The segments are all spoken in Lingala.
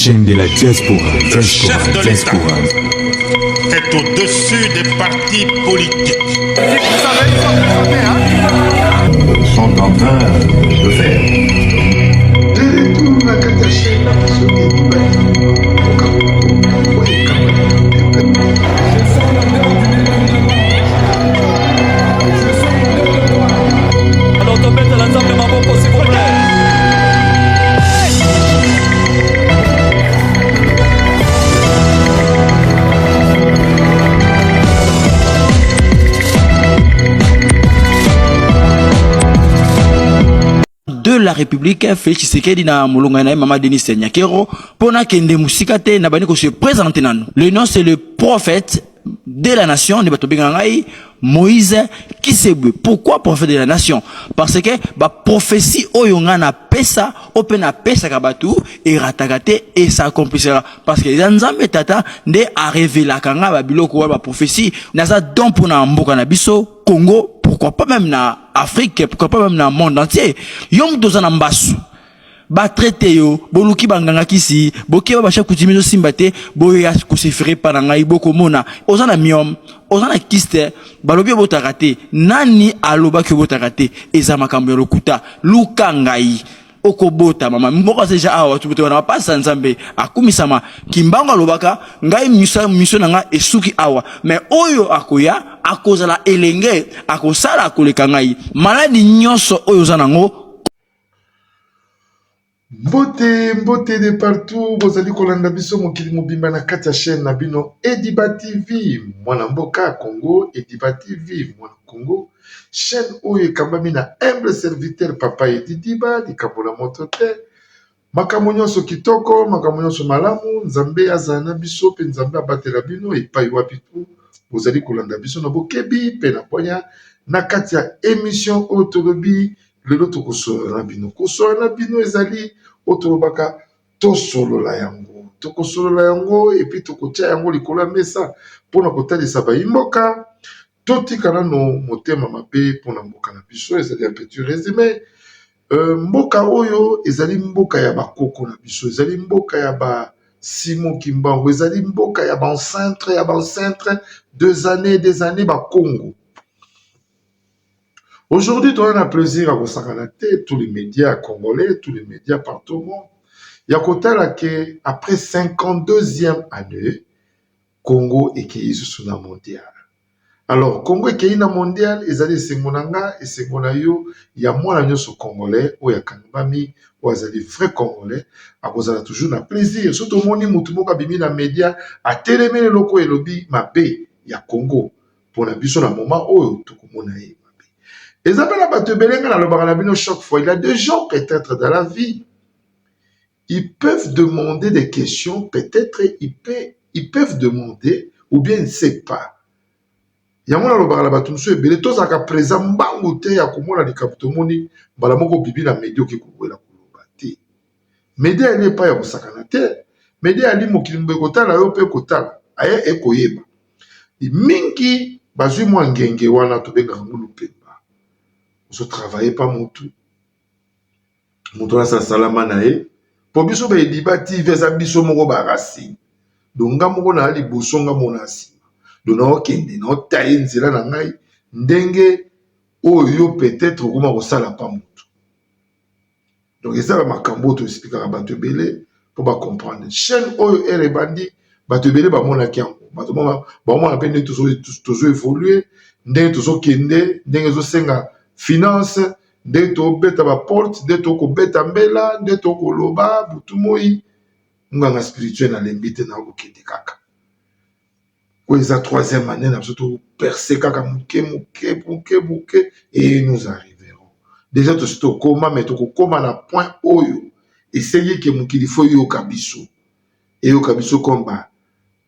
chaîne de la diaspora, Le chef diaspora, de l'État diaspora. est au-dessus des partis politiques. Sont en train de faire. De retour na kati ya chaîne na biso Ediba TV, mboka moko oyo ekambami na peuple. Alors tobetela Nzambe maboko, s'il vous plaît. De la République Félix Tshisekedi na molonga na ye mama Denis Nyakero. Mpo nakende mosika te, na bandi kose présenter nano. Le nom, c'est le prophète de la nation, nde bato bengaka ngai Moïse Kisebwe. Pourquoi prophète de la nation? Parce que baprophétie oyo ngai napesa, oyo mpe napesaka bato, erataka te, es'accomplissera, parce que eza Nzambe Tata nde arevelaka ngai babiloko wana, baprophétie. Naza don mpona mboka na biso Congo, pourquoi pas même na Afrique, pourquoi pas même na monde entier. Yo moto oza na mbasu, batraite yo, boluki banganga kisi, bokeba bachef coutumier, ezosimba te, boya kosefere epa na ngai. Bokomona oza na myome, oza na kyste, balobi obotaka te. Nani alobaki obotaka te? Eza makambo ya lokuta. Luka ngai, okobota. Mama moko aza deja awa, wana mapasa Nzambe akumisama. Kimbango alobaka ngai mission na ngai esuki awa, mais oyo akoya akozala elenge, akosala akoleka ngai. Maladi nyonso oyo oza nango. Mbote, mbote de partout bozali kolanda biso mokili mobimba na kati ya chaîne na bino Ediba TV, mwana mboka Congo. Ediba TV, mwana Congo, chaîne oyo ekambami na humble serviteur papa Edi Diba. Likambo na moto te, makambo nyonso kitoko, makambo nyonso malamu. Nzambe azala na biso mpe Nzambe abatela bino epai wapi tu bozali kolanda biso na bokebi mpe na bwanya na kati ya émission oyo tolobi lelo. Tokosolola na bino, kosolola na bino ezali oyo tolobaka, tosolola yango, tokosolola yango et puis tokotia yango likolo ya mesa mpona kotalisa bayimboka. Totika nano motema mabe mpona mboka na biso. Ezali un petit résumé. Mboka oyo ezali mboka ya bakoko na biso, ezali mboka ya ba Simon Kimbangu, ezali mboka ya baancêtre ya baancêtre, des années, des années, bakongo. Aujourd'hui, toza na plaisir ya kosangana te, tous les médias congolais, tous les médias partout au monde, ya kotala ke après 52e année, Congo ekei lisusu na mondial. Alors Congo ekei na mondial, ezali esengo na nga, esengo na yo, ya mwana nyonso congolais oyo akangami, oyo azali vrai congolais, akozala toujours na plaisir. So tomoni motu moko abimi na média, atelemeli eloko oyo elobi mabe ya Congo, mpona biso na moment oyo tokomona ye mabe. Eza mpe na bato ebele. Nga nalobaka na bino chaque fois, il y a des gens, peut-être dans la vie ils peuvent demander des questions, peut-être ils peuvent demander ou bien ils ne sait pas. Yango nalobaka na bato mosusu ebele, tozalaka présent mbangu te ya komona likambo. Tomoni mbala moko bibi na media, oke kowela koloba te. Media ali epai ya kosakana te. Media ali mokili mbo ekotala yo mpe kotala aye ekoyeba mingi. Bazwi mwa ngenge wana tobengaka ngo lupemba. Ozotravaille pa motu, moto wana asalama na ye. Mpo biso baediba TV eza biso moko baracine. Donc nga moko na liboso, nga moko na nsima. Donc naokende naotaye nzela na ngai ndenge oyo yo peut-être okoma kosala pa motu. Donc eza bamakambo oyo toexplikaka bato ebele mpo bacomprendre. Chaîne oyo ere ebandi, bato ebele bamonaki yango, bato baomona mpe ndenge tozo évolue, ndenge tozokende, ndenge ezosenga finance, ndenge tobeta baporte, nde tokobeta mbela, nde tokoloba butu moi. Nganga spirituel nalembi te, na kokende kaka. Oyo eza troisième année na biso, toperce kaka moke moke moke moke et nous arriverons. Déjà tosi tokóma, mais tokokóma na point oyo esengi ke mokili fo eyoka biso, eyoka biso comme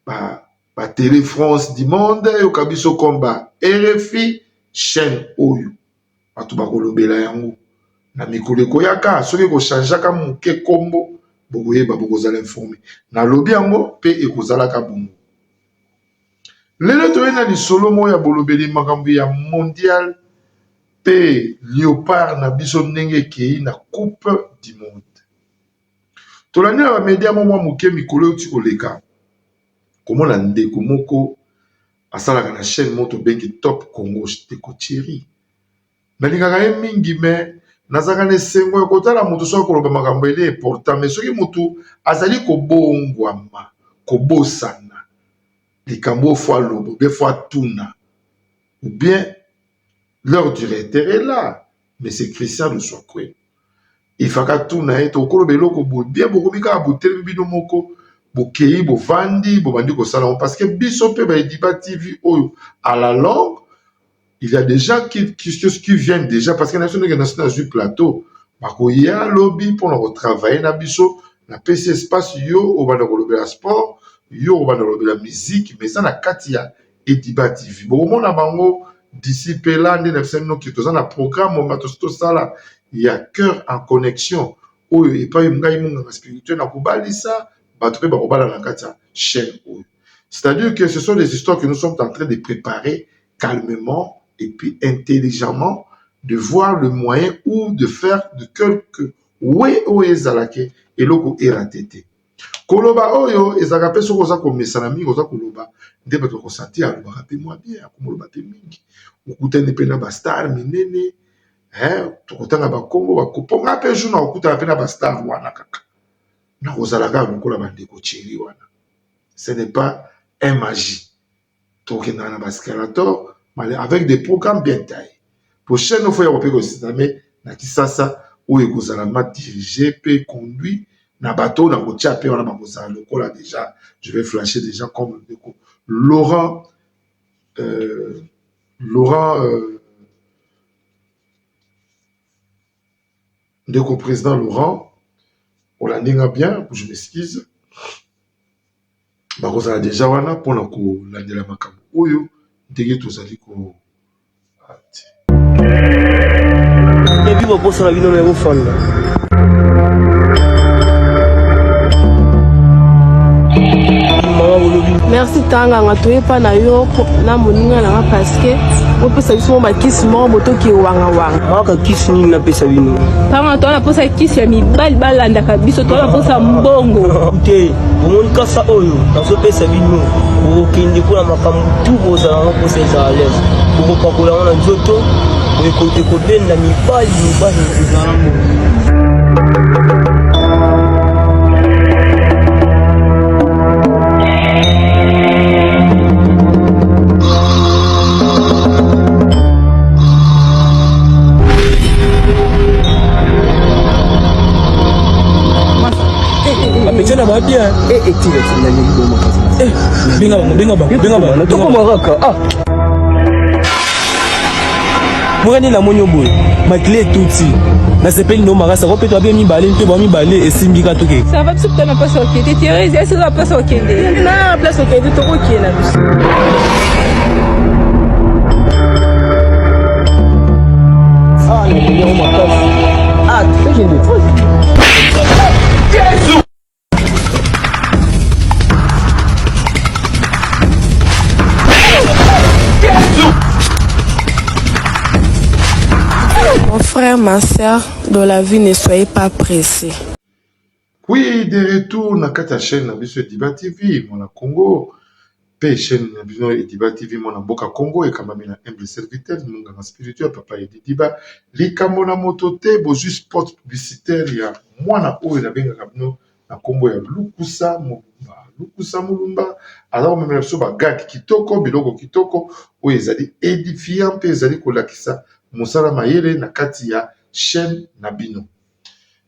ba Télé France du monde, eyoka biso comme ba RFI. Chaîne oyo bato bakolobela yango na mikolo ekoyaka. Soki ekochangeaka moke nkombo, bokoyeba, bokozala informé. Nalobi yango mpe ekozalaka bongo. Lelo toye na lisolo moko ya bolobeli makambo ya mondial mpe Léopard na biso ndenge ekei na Coupe du monde. Tolandi na ba media mwa mwa moke mikolo euti koleka komona ndeko moko asalaka na chaîne moko tobengi Top Congo, ndeko Thierry. Nalingaka ye mingi mais nazalaka na esengo ya kotala moto soki akoloba makambo ele important, mais soki moto azali kobongwama, kobosana likambo oyo faut aloba ou bien faut atuna ou bien leur directeur est là, mais c'est Christian Luswakwe. Il faut atuna ye tokoloba eloko boye bien, bokomi kaka botelemi bino moko, bokei bovandi bobandi kosala yango, parce que biso mpe ba Ediba TV oyo à la longue il y a des gens qui viennent déjà, parce que na biso ndenge nazwi plateau bakoya lobi mpona kotravailler na biso. Napesi espace, yo obanda kolobela sport, yo obanda kolobela musique, mais eza na kati ya Ediba TV. Bokomona bango d'ici pe là. Nde na biso bino ke toza na programme oyo tosi tosala ya cœur en connexion, oyo epai ngai monganga spirituel na kobalisa bato mpe bakobala na kati ya chaîne oyo. C'est-à-dire que ce sont des histoires que nous sommes en train de préparer calmement et puis intelligemment, de voir le moyen ou de faire de quelque we oyo ezalaki eloko erater te. Koloba oyo ezalaka mpe soki oza komesana mingi, oza koloba nde bato bakosentir alobaka mpe mwa bien, akomoloba mpe mingi. Okutani mpe na bastar minene, tokotanga bakombo bakoponga mpe jour na kokutana mpe na bastar wana, kaka nakozala kaka lokola bandeko Thierry wana. Ce n'est pas un magie. Tokendaka na baescalator avec des programmes bien taillés. Prochaine fois ya kope kositame na Kisasa oyo ekozala ma dirigé mpe conduit na bato oyo nakotia mpe wana bakozala lokola déjà, je vais flasher déjà comme ndeko Laurent, ndeko président Laurent, olandi nga bien, je m'excuse. Bakozala déjà wana mpona kolandela makambo oyo ndenge tozali ko Ebi bobosana bino na ekofanda. Mama bolobi. Merci tanganga toyepa na yo na moninga nanga, parce que opesa biso mo bakisi moko botoki ewangawanga. Maka kisi nini napesa bino? Panga toza na mposa kisi ya mibali balandaka biso, toza na mposa mbongo. Te, bomoni kasa oyo nazopesa bino, bokokende mpona makambo tu bozala yango mposa ezala lese, bokopakola yango na nzoto, ekobenda mibali, mibali ezala mbongo. Bapetya na ba bien. Benga bango, benga bango, benga bango. Tokoma kaka ah. Mokani namoni yo boye, makili etuti, nasepeli no makasi ako mpe toabe mibale mpe ba mibale esimbi ka toke. Ça va, biso tana place okende. Thérèse, esi oza place okende? Na place okende, tokokende na biso. Ah, nalingi yango makasi. Ah, tokende. Mon frère, ma sœur, dans la vie, ne soyez pas pressés. Oui, de retour na kati ya chaîne na biso Ediba TV mwana Congo, mpe chaîne na bino Ediba TV mwana mboka Congo ekambami na humble serviteur monganga spirituel papa Edi Diba. Likambo na moto te, bozwi spot publicitaire ya mwana oyo nabengaka bino na nkombo ya Lukusa Molumba. Lukusa Molumba aza komemela biso bagag kitoko, biloko kitoko oyo ezali édifiant mpe ezali kolakisa mosala mayele na kati ya chaîne na bino.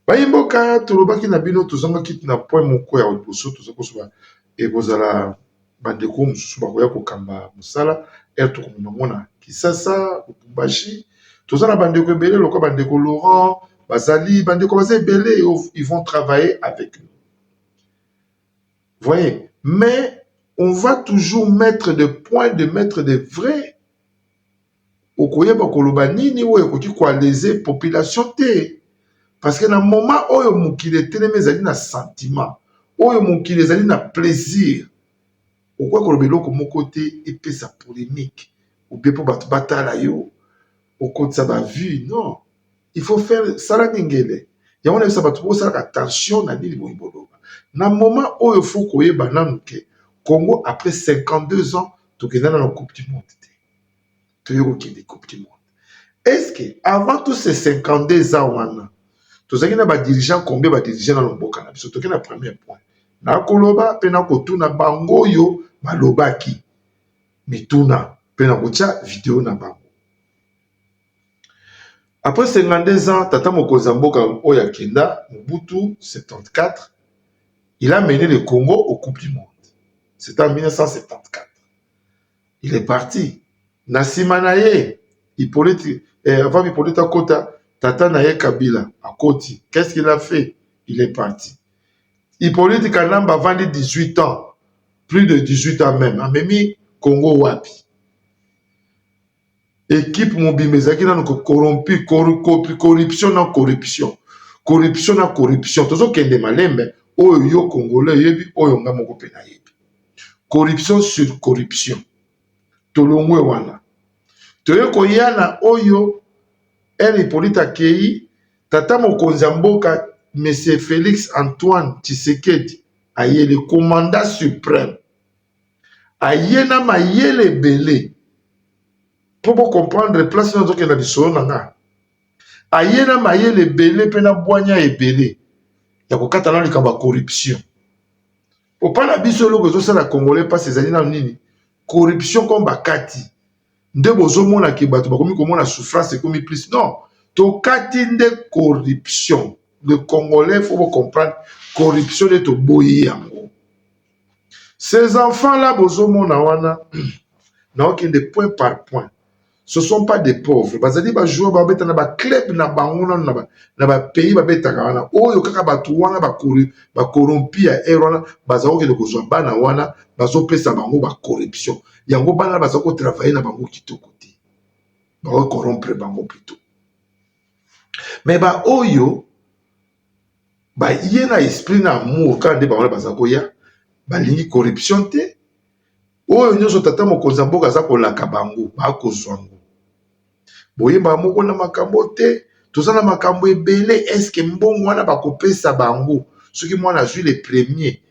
Bayimboka, tolobaki na bino, tozongaki na point moko ya liboso, toza kosoba ekozala bandeko mosusu bakoya kokamba mosala ere tokomema ngo na Kisasa, Lubumbashi. Toza na bandeko ebele lokola bandeko Laurent, bazali bandeko baza ebele, ils vont travailler avec nous, voyez. Mais on va toujours mettre des points de mettre des vrais okoyeba koloba nini oyo ekoki koalese population te, parce que na moment oyo mokili etelemi ezali na sentiment, oyo mokili ezali na plaisir, okoki koloba eloko moko te epesa polémique ou bien mpo bato batala yo, okotisa bavue. Non, il faut faire sala ningele. Yango nayebisa bato bosalaka attention na nini boyi boloba. Na moment oyo faut koyeba nanu ke Congo après 52 ans tokenda nanu coupe du monde te. Toye kokende coupe du monde. Est-ce que avant tous ces 52 ans wana tozalaki na ba dirigeants combien ba dirigeants nanu mboka na biso? Toke na premier point. Nakoloba pe nakotuna bango oyo balobaki mituna pe nakotia video na bango. Après 52 ans, tata mokonzi ya mboka oyo akenda, Mobutu, 74, il a mené le Congo au Coupe du Monde. C'était en 1974. Il est parti. Na sima na ye, Hippolyte, avant Hippolyte akota, tata na ye Kabila akoti. Qu'est-ce qu'il a fait? Il est parti. Hippolyte Kanamba avandi 18 ans, plus de 18 ans même. Amemi Congo wapi? Equipe mobimba ezalaki nanu ko corrompu, corruption na corruption, corruption na corruption. Tozokende malembe, oyo yo Congolais oyebi, oyo nga moko pe nayebi. Corruption sur corruption. Tolongwe wana. Toye koya na oyo R Hippolyte akei, tata mokonzi ya mboka Monsieur Felix Antoine Tshisekedi aye le commandant suprême. Aye na mayele ebele po bo comprendre place nazo kende na lisolo na nga. Aye na mayele ebele pe na bwanya ebele ya kokata na likambo ya corruption. Po pa na biso eloko ezosala Congolais pasi ezali nanu nini? Corruption comme bakati nde bozomona ke bato bakomi komona souffrance ekomi plus. Non, tokati nde corruption. Le Congolais faut bo comprendre corruption nde toboyi yango. Ces enfants là bozomona wana naokende point par point. Ce sont pas des pauvres. Bazali ba joueurs babeta na ba club na bango nanu na ba pays babetaka wana. Oyo kaka bato wana ba corrompi ya air wana baza kokende kozwa bana wana bazopesa bango ba corruption. Yango bana baza ko travailler na bango kitoko te. Bako corrompre bango plutôt. Mais ba oyo ba ye na esprit na amour kaka nde bango wana baza koya balingi corruption te. Oyo nyonso tata mokonzi ya mboka aza kolaka bango bakozwa ngo. Boyebaka moko na makambo te, toza na makambo ebele. Est-ce que mbongo wana bakopesa bango soki mwana azwi le premier?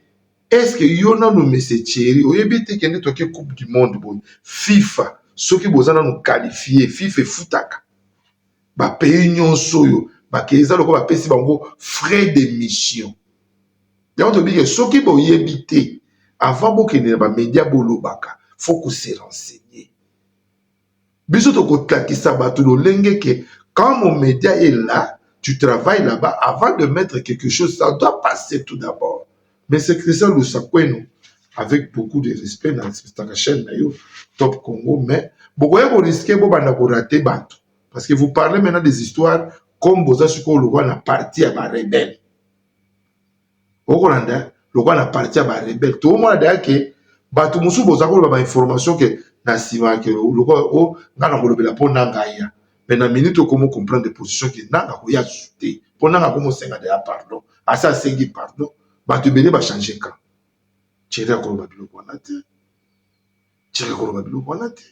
Est-ce que yo nanu monsieur Thierry oyebi te kende toke coupe du monde boye FIFA soki boza nanu qualifié, FIFA efutaka ba pays nyonso oyo bakei eza lokola bapesi bango frais de mission. Yango toyebi ke soki boyebi te avant bokende na ba media bolobaka faut ko se renseigner. Biso tokotakisa bato lolenge ke quand mon média est là, tu travailles là-bas, avant de mettre quelque chose, ça doit passer tout d'abord. Mais c'est Christian Lusakweno, avec beaucoup de respect, na respectaka chaîne na yo, Top Congo, mais bokoya ko risquer bobanda ko rater bato. Parce que vous parlez maintenant des histoires comme boza sikoyo lokola na parti ya ba rebelles. Okolanda lokola na parti ya ba rebelles. Tokomona d'ailleurs ke bato mosusu boza koloba ba information ke na nsima ke lokola o nga na kolobela mpo nanga aya. Mais na minute okomo comprendre position ke nanga koya te mpo nanga akomosenga deja pardon. Asi asengi pardon, bato ebele ba changer camp. Thierry akoloba biloko wana te. Thierry akoloba biloko wana te.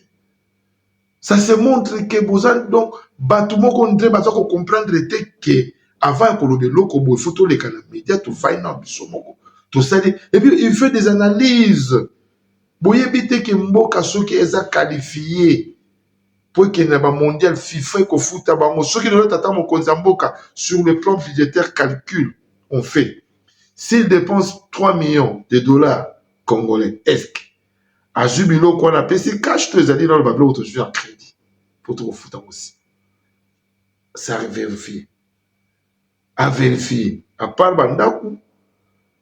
Ça se montre que boza donc bato moko nde baza ko comprendre te ke avant ya koloba eloko boye faut toleka na media tofai na biso moko tosali et puis il fait des analyses. Boyebi te ke mboka soki eza qualifié po ekende na ba mondial FIFA ekofuta bango soki lelo tata mokonzi ya mboka sur le plan budgétaire calcul on fait s'il dépense 3 millions de dollars congolais est-ce que azwi biloko wana apesi cash to ezali nano ba biloko tozwi en crédit po tokofuta yango nsima? Ça vérifie, a vérifier à part bandako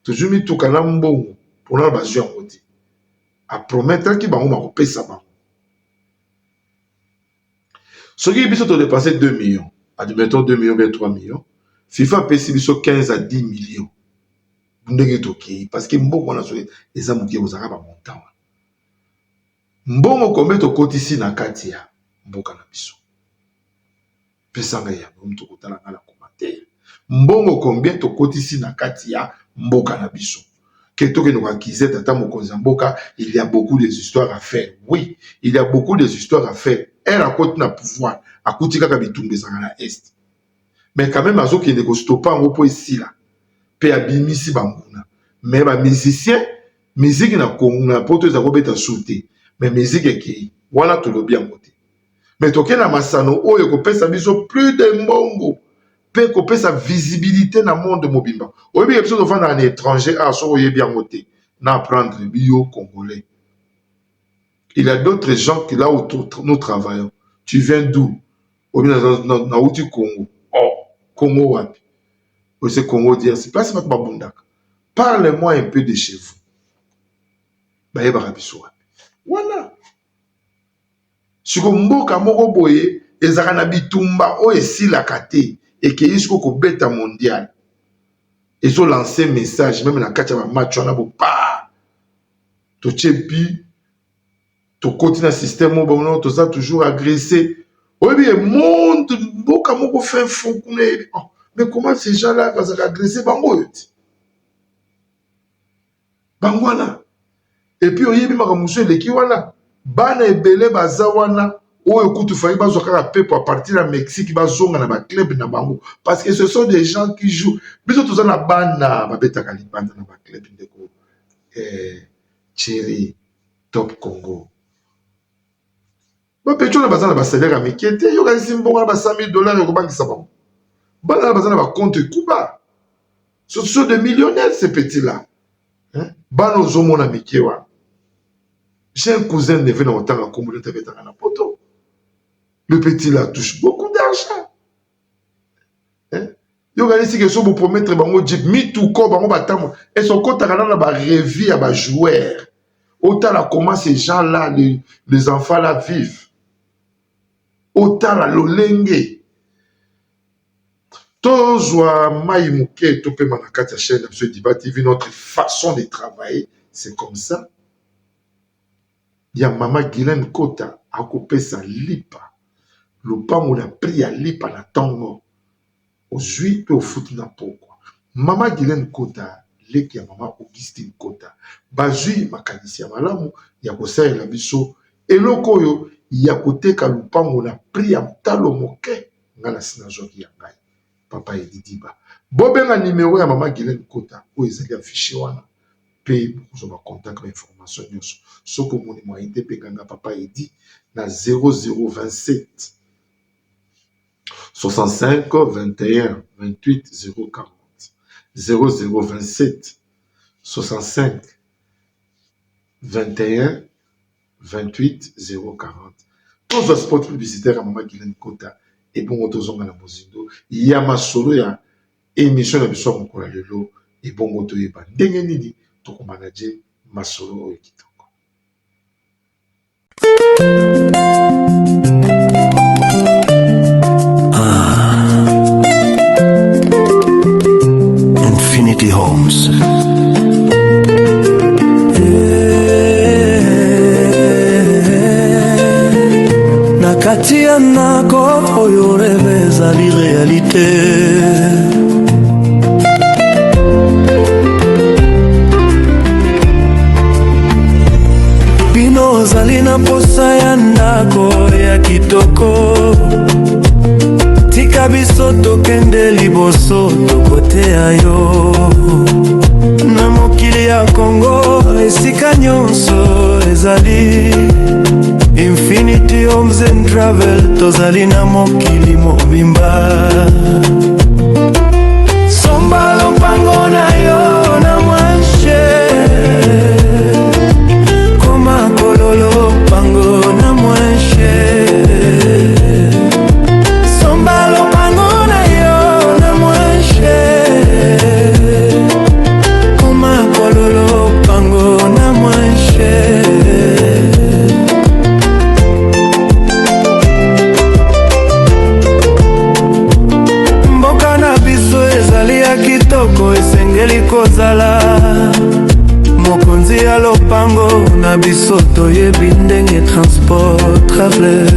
tozwi mituka na mbongo mpona bazwi yango te. Apromettraki bango bakopesa bango. Soki biso todepense 2 millions, admettons 2 millions bien 3 millions, FIFA apesi biso 15 à 10 millions ndenge tokei parce que mbongo wana soki eza moke kozalaka ba montant wana. Mbongo combien tokotisi na kati ya mboka na biso? Pesanga yango moto kotala nga na commentaire. Mbongo combien tokotisi na kati ya mboka na biso? Ke tokende koakize tata mokonzi ya mboka, il y a beaucoup des histoires à faire. Oui, il y a beaucoup des histoires à faire. Ere akoti na pouvoir, akuti kaka bitumba ezalaka na Est. Mais quand même azokende kostopa yango mpo esila mpe abimisi banguna. Mais ba musiciens, musique na Congo, na poto eza kobeta su te, mais musique ekei wana, tolobi yango te. Mais tokei na masano oyo ekopesa biso plus de mbongo mpe kopesa visibilité na monde mobimba. Oyebi ke biso tofandaka na étranger awa, soki oyebi yango te, na apprendre bio congolais. Il y a d'autres gens qui là où nous travaillons, tu viens d'où? Obi nauti Congo. Oh, Congo wapi? Ose Congo DRC, place bato babundaka. Parle-moi un peu de chez vous. Bayebaka biso wapi wana. Siko mboka moko boye ezalaka na bitumba oyo esilaka te, ekei siko kobeta mondial, ezolancer message même na kati ya bamatch wana. Bopa totie bi tokoti na système oyo bango toza toujours agressé. Oyebi ye monde, mboka moko fin fond kuna yebi. Oh, mais comment ces gens là bazalaka agressé? Bango oyo ti bango wana. Et puis oyebi makambo mosusu eleki wana, bana ebele baza wana oyo kutu fai bazwa kaka pepo à partir ya Mexique, bazonga na baclub na bango, parce que ce sont des gens qui jouent. Biso toza na bana babetaka libanda na baclub. Ndeko Thierry Top Congo, bapetits wana baza na basalaire ya mike te. Yokanisi mbongo na ba 100 000 $ ekobangisa bango? Bana wana baza na bacompte ekuba. Ce sont des millionnaires, ces petits là, hein? Bana ozomona mike wana, j'ai un cousin neveu na kotanga kombo nete, abetaka na poto. Le petit là touche beaucoup d'argent, hein? Yokanisi ke so bopromettre bango jeep, mituko, bango batambo ese okotaka nano na barevue ya bajoueur, otala comment ces gens là, les enfants là vivent, otala lolenge. Tozwa mai moke, topema na kati ya chaîne na biso Diba TV. Notre façon de travailler, c'est comme ça. Ya mama Guylaine Kota akopesa lipa, lopango na prix ya lipa na ntongo ozwi mpe ofuti na pokwa. Mama Guylaine Kota, leki ya mama Augustine Kota, bazwi makanisi ya malamu ya kosalela biso eloko oyo ya koteka lopango na prix ya talo moke. Ngai na si nazwaki ya ngai papa Edidiba. Bobenga nimero ya mama Guylaine Kota oyo ezali affiché wana mpe bokozwa bacontact, bainformation nyonso. Soki omoni moyen te, benganga papa Edi na 0027 65 21 28 040, 0027 65 21 28 040. Tozwa spot publicitaire ya mama Guylaine Kota, ebongo tozonga na mozindo ya masolo ya émission na biso ya mokolo ya lelo, ebongo toyeba ndenge nini tokomanager masolo oyo kitoko. Ah. Infinity Homes. Na kati ya ndako oyo rêve ezali réalité. Bino ozali na posa ya ndako ya kitoko, tika biso tokende liboso, tokoteya yo na mokili ya Kongo. Esika nyonso ezali Infinity Homes and Travel, tozali na mokili mobimba. Somba lopango na yo na moins cher, koma kolo lopango na moins cher. Somba lopango na yo na moins cher, koma kolo lopango na moins cher. Mboka na biso ezali ya kitoko, esengeli kozala mokonzi ya lopango na biso. Toyebi ndenge transport traveler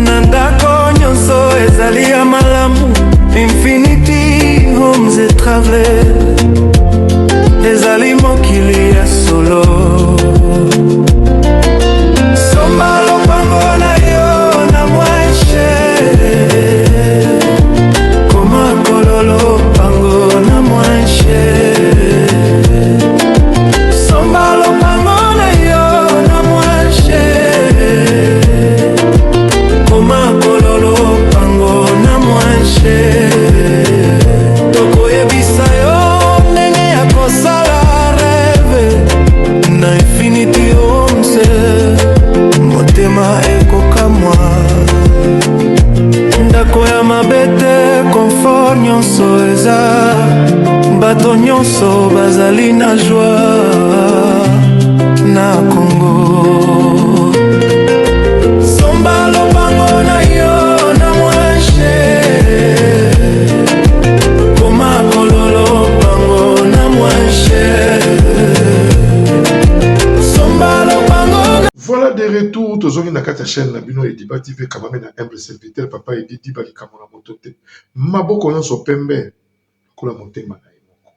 na ndako nyonso ezali ya malamu. Infinity Homes et Traveler ezali mokili ya solo. Somba lopango na yo na moins cher, koma. nyonso bazali na joie na Congo. Somba lopango na yo na moins cher. Koma kolo lopango na moins cher. Somba lopango na Voilà de retour tozongi na kati ya chaîne na bino Ediba TV ekambami na humble serviteur papa Edi Diba likambo na moto te maboko nyonso pembe lokola motema na ye moko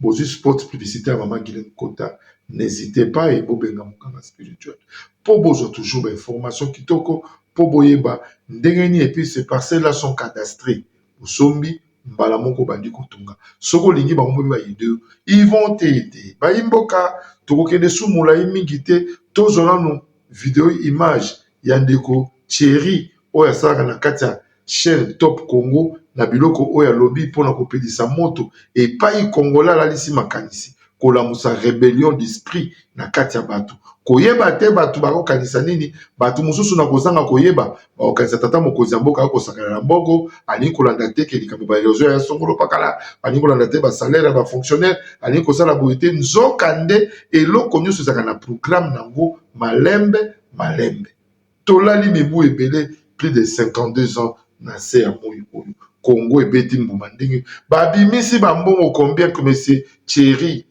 bozwi spot publicitaire mama Guylaine Kota n'hésitez pas et bobenga mokanga spirituel po bozwa toujours ba information kitoko po boyeba ndenge nini et puis ces parcelles là sont cadastrées osombi mbala moko obandi kotonga soki olingi bango mpe ba aider ils vont t'aider bayi mboka tokokende su molai mingi te tozwa nanu video image ya ndeko Thierry oyo asalaka na kati ya chaîne Top Congo na biloko oyo alobi mpona kopelisa moto epai Congolais alalisi makanisi kolamusa rebellion d'esprit na kati ya bato koyeba te bato bakokanisa nini bato mosusu na kozanga koyeba bakokanisa tata mokonzi ya mboka akosakana na mbongo alingi kolanda te ke likambo baerosion ya songolo pakala alingi kolanda te basalaire ya bafonctionnaire alingi kosala boye te nzoka nde eloko nyonso ezalaka na programme nango malembe malembe tolali mibu ebele plus de 52 ans na se ya moi oyo Congo ebeti mbuma ndenge babimisi bambongo combien que monsieur Thierry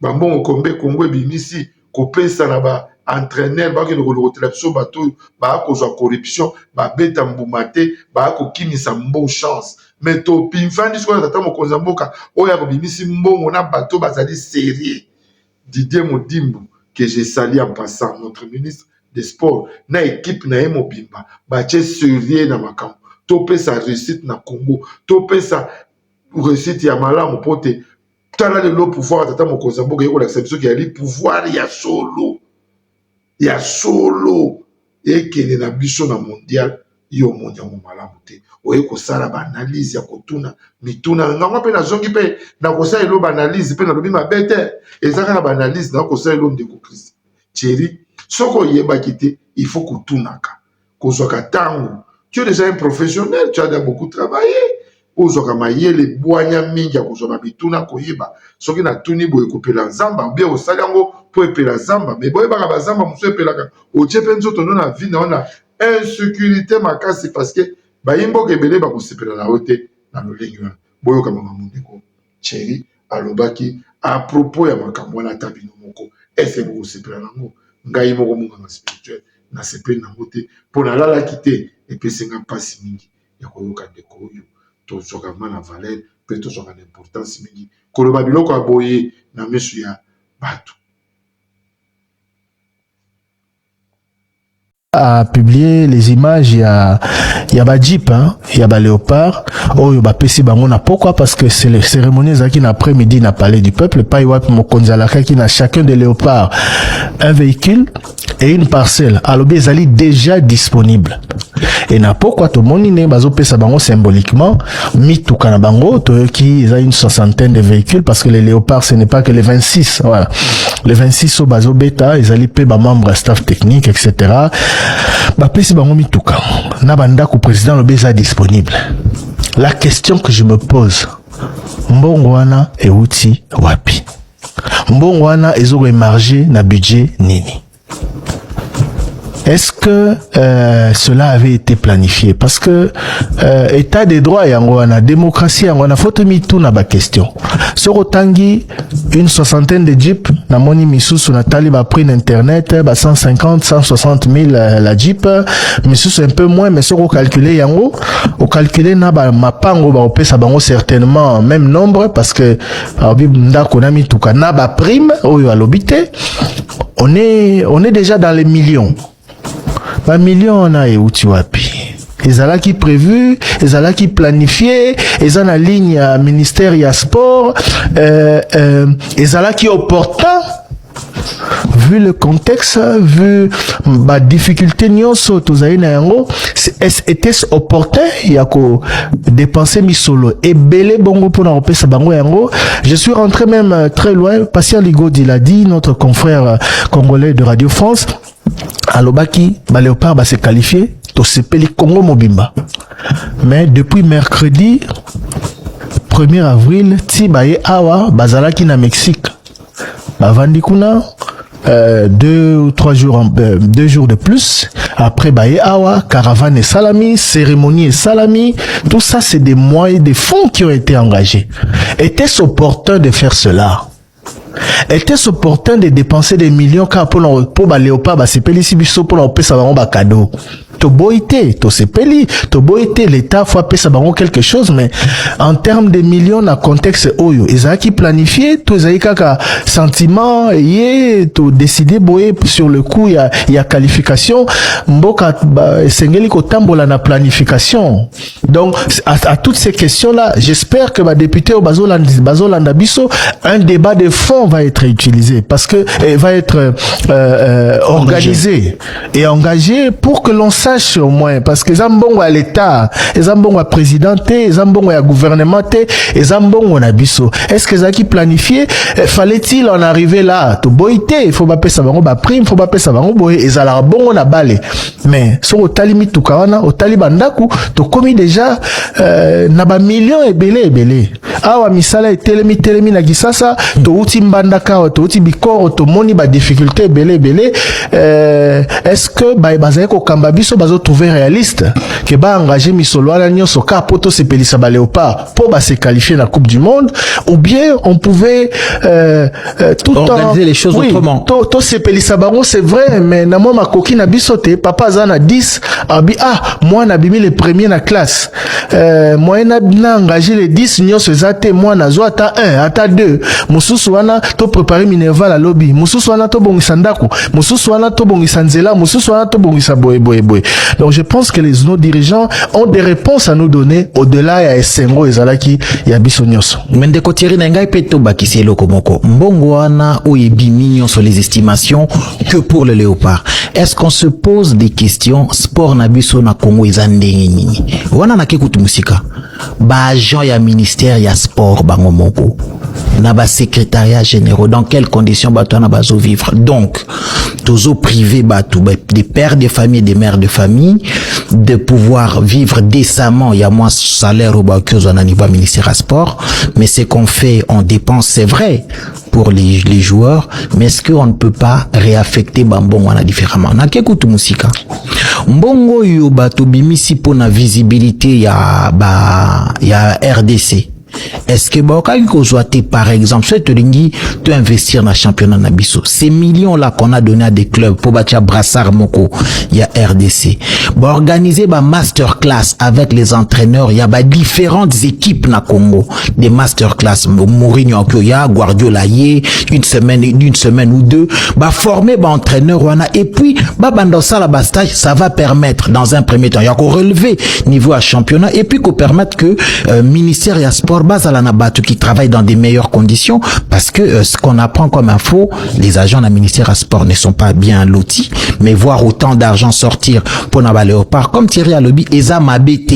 bambongo combien Congo ebimisi kopesa na ba entraîneur bakende kolokotela biso bato oyo baya kozwa corruption babeta mbuma te baya kokimisa mbo chance mais topimfandi sikoyo na tata mokonzi ya mboka oyo akobimisi mbongo na bato bazali sérieux Didier Modimbu que je salue en passant notre ministre des sports na équipe na ye mobimba batie sérieux na makambo topesa réussite na Congo topesa réussite ya malamu po te tala lelo pouvoir ya tata mokonzi ya mboka ye kolakisa biso ke yali pouvoir ya solo ya solo ekende na biso na mondial yo omoni yango malamu te oye kosala baanalyse ya kotuna mituna ngango mpe nazongi mpe nakosala elo baanalyse mpe nalobi mabe te eza kaka baanalyse na kosala elo ndeko Christ Thierry soki oyebaki te il faut kotunaka kozwaka ntango tu es déjà un professionnel tu as déjà beaucoup travaillé ozwaka mayele bwanya mingi ya kozwa bamituna koyeba soki natuni boye kopela zamba obie osali yango mpo epela zamba me boyebaka bazamba mosusu epelaka otie mpe nzoto no na vie na yo na insécurité makasi parce que bayi mboka ebele bakosepela na yo te na lolenge wana boyoka makambo ndeko Thierry alobaki à propos ya makambo wana ata bino moko ese bokosepela nango ngai moko monganga spirituel nasepeli nango te mpo nalalaki te epesi nga mpasi mingi ya koyoka ndeko oyo tozwaka ma na valeur mpe tozwaka na importance mingi koloba biloko ya boye na miso ya bato. A publié les images ya ya ba jeep hein, ya ba léopard oyo bapesi bango na pokwa parce que c'est le cérémonie ezalaki na après-midi na palais du peuple epai wapi mokonzi alakaki na chacun des léopards un véhicule et une parcelle alobi ezali déjà disponible et na pokwa tomoni ndenge bazopesa bango symboliquement mituka na bango toyoki eza une soixantaine de véhicules parce que les léopards ce n'est pas que les 26 voilà les 26 oyo bazobeta ezali mpe bamembre ya staff technique etc bapesi bango mituka na bandako président alobi eza disponible. La question que je me pose, mbongo wana euti wapi? Mbongo wana ezokoemarge na budget nini? Est-ce que cela avait été planifié? Parce que état de droit yango wana, démocratie yango wana, faut mituna ba question. Soki otangi une soixantaine de jeep, namoni misusu natali ba prix na internet ba 150 160 000 la jeep, misusu un peu moins, mais soki ocalcule yango, ocalcule na ba mapango baopesa bango certainement même nombre parce que alobi ndako na mituka na ba prime oyo alobi te, on est déjà dans les millions. Bamillion wana euti wapi? Ezalaki prévu, ezalaki planifié, eza na ligne ya ministère ya sport, ezalaki opportun vu le contexte, vu badifficulté nyonso tozali na yango? Était-ce opportun ya kodépenser misolo ebele bongo mpona kopesa bango yango? Je suis rentré même très loin. Patient Ligodi l'a dit, notre confrère congolais de Radio France, alobaki baléopard base qualifié, tosepeli Congo mobimba, mais depuis mercredi 1er avril ti baye awa, bazalaki na Mexique, bavandi kuna 2 ou 3 jours, 2 jours de plus. Après baye awa, caravane esalami, cérémonie esalami. Tout ça, c'est des moyens, des fonds qui ont été engagés. Était-ce opportun de faire cela? Était-ce opportun de dépenser des millions kaka mpona mpo baléopard basepelisi biso, mpona kopesa bango bacadeau? Toboyi te, tosepeli, toboyi te, l'État faut apesa bango quelque chose, mais en termes de millions, na contexte oyo, ezalaki planifié to ezalaki kaka sentiment ye todécider boye sur le coup ya qualification? Mboka esengeli kotambola na planification. Donc à toutes ces questions là, j'espère que badéputé oyo bazolanda biso, un débat de fond va être utilisé parce que va être organisé et engagé pour que l'on sache au moins, parce que eza mbongo ya l'État, eza mbongo ya président te, eza mbongo ya gouvernement te, eza mbongo na biso. Est-ce que ezalaki planifié? Fallait-il en arriver là? Toboyi te, il faut bapesa bango baprime, faut bapesa bango boye, ezalaka bongo na bale. Mais soki otali mituka wana, otali bandako, tokomi déjà na bamillion ebele ebele. Awa misala etelemi telemi na Kisasa, touti Mbandaka awa, touti Bikoro, tomoni badifficulté ebele ebele. Est-ce que bazali kokamba biso bazotrouve réaliste ke baengage misolo wana nyonso kaka mpo tosepelisa baléopard mpo base qualifier na Coupe du monde, ou bien on pouvait tout organiser les choses autrement? Tosepelisa bango, c'est vrai, mais na mwa makoki na biso te. Papa aza na 10 abi ah, mwana abimi le premier na classe, moyen na engage le 10 nyonso eza te. Mwana azwa ata 1, ata 2, mosusu wana toprépare minerval, alobi mosusu wana tobongisa ndako, mosusu wana tobongisa nzela, mosusu wana tobongisa boye boye boye. Donc je pense que nos dirigeants ont des réponses à nous donner au-delà ya esengo ezalaki ya biso nyonso. Mais ndeko Thierry, na ngai mpe tobakisi eloko moko. Mbongo wana oyo ebimi nyonso, les estimations que pour le Léopard, est-ce qu'on se pose des questions? Sport na biso na Congo eza ndenge nini? Wana nake kutu mosika, baagent ya ministère ya sport bango moko na basecrétariat généraux, dans quelles conditions bato wana bazovivre? Donc tozopriver bato, des pères de famille, des mères de famille, de pouvoir vivre décemment. Il y a moins salaire oyo bakoki ozwa na niveau ya ministère ya sport. Mais ce qu'on fait, on dépense, c'est vrai, pour les joueurs, mais est-ce qu'on ne peut pas réaffecter bambongo wana différemment? Nake kutu mosika, mbongo oyo bato bimisi mpona visibilité ya RDC, est-ce que bakokaki kozwa te? Par exemple, soki tolingi to investir na championnat na biso, ces millions là qu'on a donné à des clubs mpo batia brassard moko ya RDC, baorganiser ba master class avec les entraîneurs ya ba différentes équipes na Congo, des master class, Mourinho akoya, Guardiola ye, une semaine, une semaine ou deux, baformer baentraîneur wana et puis babanda osala bastage. Ça va permettre dans un premier temps ya korelever niveau ya championnat et puis kopermettre que ministère ya sport bazala na bato qui travaillent dans des meilleures conditions, parce que ce qu'on apprend comme info, les agents du ministère ya sport ne sont pas bien lotis. Mais voir autant d'argent sortir pour na Léopard, comme Thierry alobi, eza mabe te,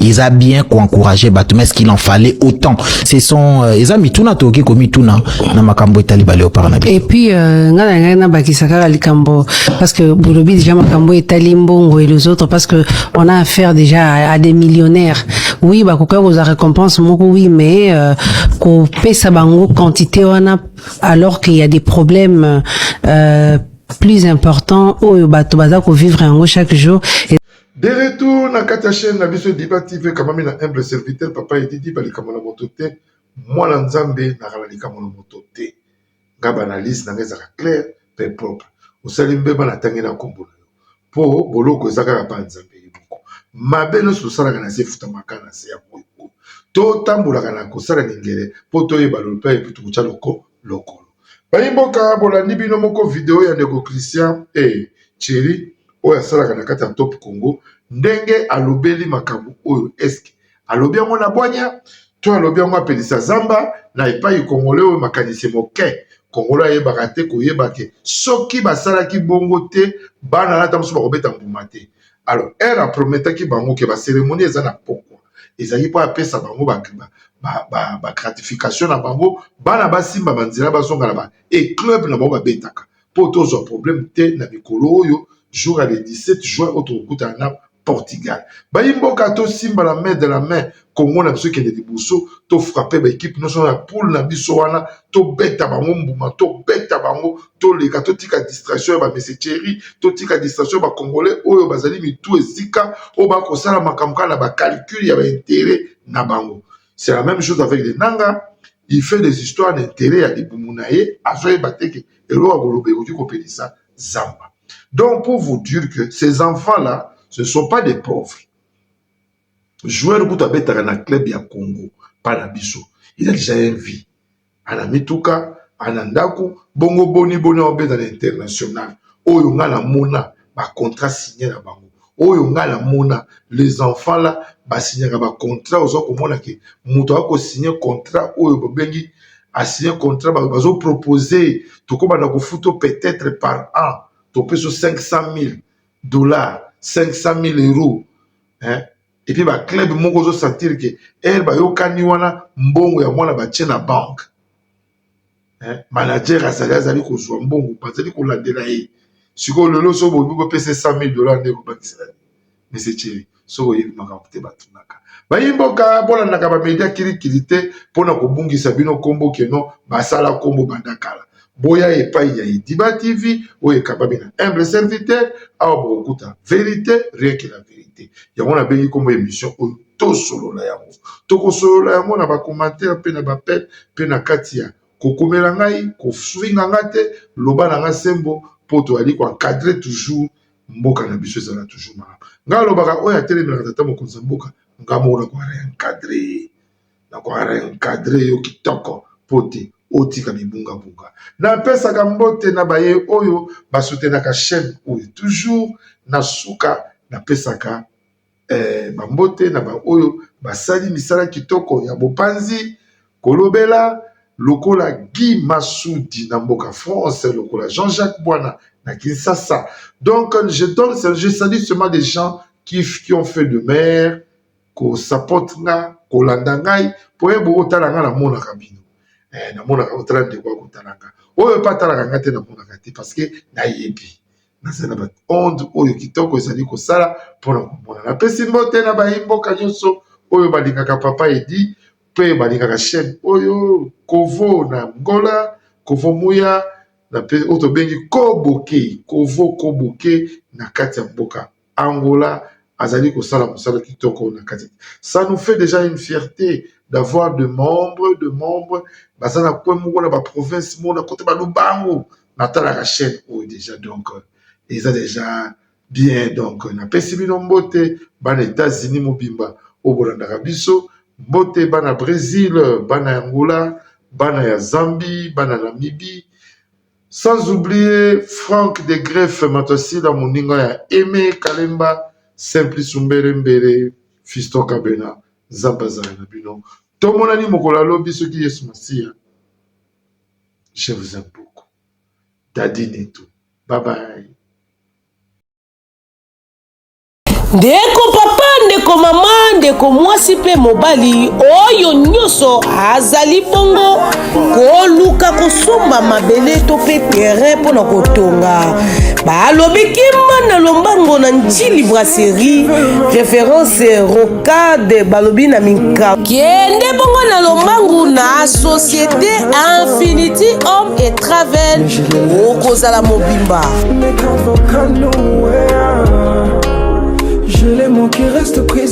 eza bien koencourager bato, mais est-ce qu'il en fallait autant? Ce sont eza mituna tokoki komituna na makambo etali baléopard na biso. Et puis nga na ngai nabakisa kaka likambo, parce que bolobi déjà makambo etali mbongo et les autres, parce que on a affaire déjà à des millionnaires. Oui, bakoki kozwa récompense moko, oui, mais kopesa bango quantité wana alors qu'il y a des problèmes plus importants oyo bato baza kovivre yango chaque jour. De retour na kati ya chaîne na biso Diba TV, kamami na humble serviteur papa Edidi balikambo na moto te, mwana Nzambe nakala likambo na moto te. Nga baanalyse na ngai ezalaka claire mpe propre. Osali mbeba, na ntangi na nkombo na yo, mpo boloko eza kaka mpa Nzambe ye moko. Mabe nyonso tosalaka na se, efutamaka na se ya moyi oyo totambolaka na kosala lingele mpo toyeba lopa epi tokotya loko lokolo. Bayimboka, bolandi bino moko video ya ndeko Christian e Thierry oyo asalaka na kati ya Top Congo, ndenge alobeli makambo oyo. Eske alobi yango na bwanya to alobi yango apelisa zamba na epai Congolais oyo makanisi moke? Congolais ayebaka te koyeba ke soki basalaki bongo te, bana nata mosusu bakobeta mbuma te. Alors ere aprometaki bango ke bacérémonie eza na pokwa, ezalaki mpo apesa bango bagratification na bango, bana basimba banzela, bazonga na ba e club na bango babetaka, mpo tozwa problème te na mikolo oyo, jour ya le 17 juin oyo tokokutana na Portugal. Bayi mboka tosimba la main de la main Congo na biso ekende liboso, to frapper ba equipe nyonso ya poule na biso wana, tobeta bango mbuma, tobeta bango, toleka, totika distraction ya ba Monsieur Thierry, totika distraction ya ba Congolais oyo bazali mitu esika oyo bakosala makambo kaka na ba calcul ya ba intérêt na bango. C'est la même chose avec les Nanga, il fait des histoires d'intérêt ya libumu na ye, azoyeba te ke eloko ya koloba ekoki kopelisa zamba. Donc pour vous dire que ces enfants-là, ce ne sont pas des pauvres. Joueur kutu abetaka na club ya Congo pa na biso, il a déjà une vie, ana mituka, ana ndaku, bongo boni boni abeta na international. Oyo nga namona ba contrat signé na bango, oyo nga namona les enfants là basignaka ba contrat, oza komona ke moto akosigne contrat oyo babengi asigne contrat, bazopropose tokobanda kofuta peut-être par an, topesa 500 000 dollars, 500 000 euros, hein? Et puis baclub moko ozosentir ke ere bayokani wana, mbongo ya mwana batie na banque, hein? Manager azali kozwa mbongo, bazali kolandela ye. Sikoyo lelo so boyebi bopesa 100 000 dollars nde kobakisela Monsieur Thierry. Soki oyebi makambo te, batunaka bayimboka. Bolandaka bamedia kilikili te mpona kobungisa bino nkombo keno basala nkombo banda kala. Boya epai ya Ediba TV oyo ekambami na humble serviteur. Awa bokokuta vérité, rien que la vérité. Yango nabengi nkombo émission oyo Tosolola. Yango tokosolola yango na bacommentaire mpe na baappel mpe na kati ya kokomela ngai, kofinga nga te, loba na nga sembo, mpo toyali koencadre toujours mboka na biso ezala toujours malamu. Ngai alobaka oyo atelemelaka tata mokonzi ya mboka, nga moko na korencadre ye, na korencadre yo kitoko mpo te otika mibungabunga. Napesaka mbote na baye oyo basoutenaka chaîne oyo toujours. Na suka napesaka bambote na baoyo basali misala kitoko ya bopanzi kolobela, lokola Guy Masudi na mboka France, lokola Jean-Jacques Bwana na Kinshasa. Donc je donne, je salue seulement des gens qui ont fait de mer kosupport nga, kolanda ngai, po ye bokotala nga, namonaka bino, namonaka otala ndeko akotala nga, oyo mpe atalaka nga te, namonaka te, parce que nayebi naza na baonde oyo kitoko ezali kosala mpona komona. Napesi mbote na bayimboka nyonso oyo balingaka papa Edi mpe balingaka chaîne oyo. Kovo na Ngola, Kovo Muya, oyo tobengi Koboke, Kovo Koboke na kati ya mboka Angola, azali kosala mosala kitoko na kati. Ça nous fait déjà une fierté d'avoir de membres baza na coin moko na baprovince moko na kote balubangu, natalaka chaîne oyo déjà. Donc eza déjà bien. Donc napesi bino mbote, bana États-Unis mobimba oyo bolandaka biso, mbote bana Brésil, bana ya Angola, bana ya Zambie, bana Namibie, sans oublier Frank de Greffe Matosila, moninga ya Aimé Kalemba, Simplice Mbere, Fiston Kabena. Nzambe azala na bino. Tomonani mokolo alobi soki Yesu Masiya. Je vous aime beaucoup. Dadi Neto, bye bye. Ndeko papa, ndeko mama, ndeko mwasi mpe mobali oyo nyonso azali bongo koluka kosomba mabele to mpe terrain mpo na kotonga, balobi kima na lombango na Njili Brasserie, référence Rocade. Balobi na minka, kende bongo na lombangu na société Infinity Home et Travel, okozala mobimba.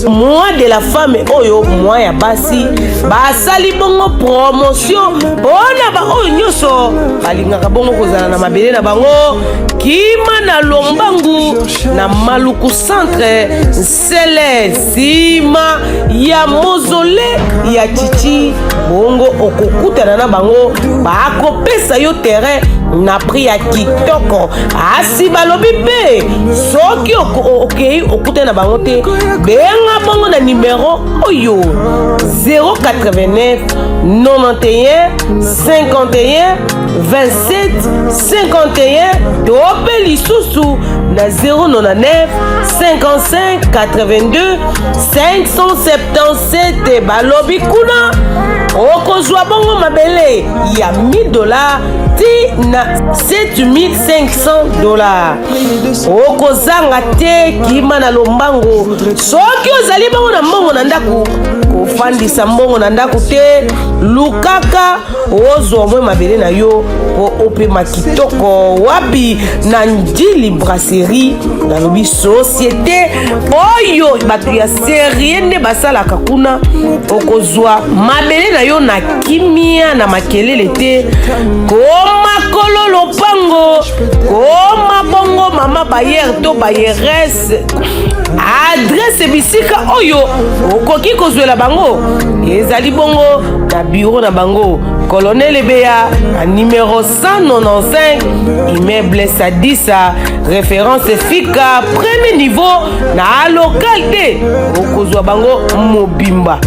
Mois de la femme oyo, mois ya basi, basali bongo promotion mpona baoyo nyonso balingaka bongo kozala na mabele na bango. Kima na lombangu na Maluku Centre, Nsele, nsima ya mausolée ya Chichi. Bongo okokutana na bango, bakopesa yo terrain na prix ya kitoko. Asi balobi mpe soki okei okutana na bango te, benga bongo na nimero oyo 089 91 51 27 51, to mpe lisusu na 099 55 82 577. Balobi kuna okozwa bongo mabele ya 1000 dollars. ti na 7500 dollars. Okozanga te, kima na lombango. Soki ozali bongo na mbongo na ndako, kofandisa mbongo na ndako te, lukaka ozwa mwe mabele na yo mpo opema kitoko. Wapi? Na Njili Brasserie. Nalobi société oyo bato ya sérieux nde basalaka kuna. Okozwa mabele na yo na kimia, na makelele te. Koma kolo lopango, koma bongo mama bailleur to bailleresse. Adresse bisika oyo okoki kozwela bango ezali bongo na bureau na bango, Colonel Ebeya, na numéro 195, immeuble Sadisa, référence Fika, premier niveau, na local te okozwa bango mobimba.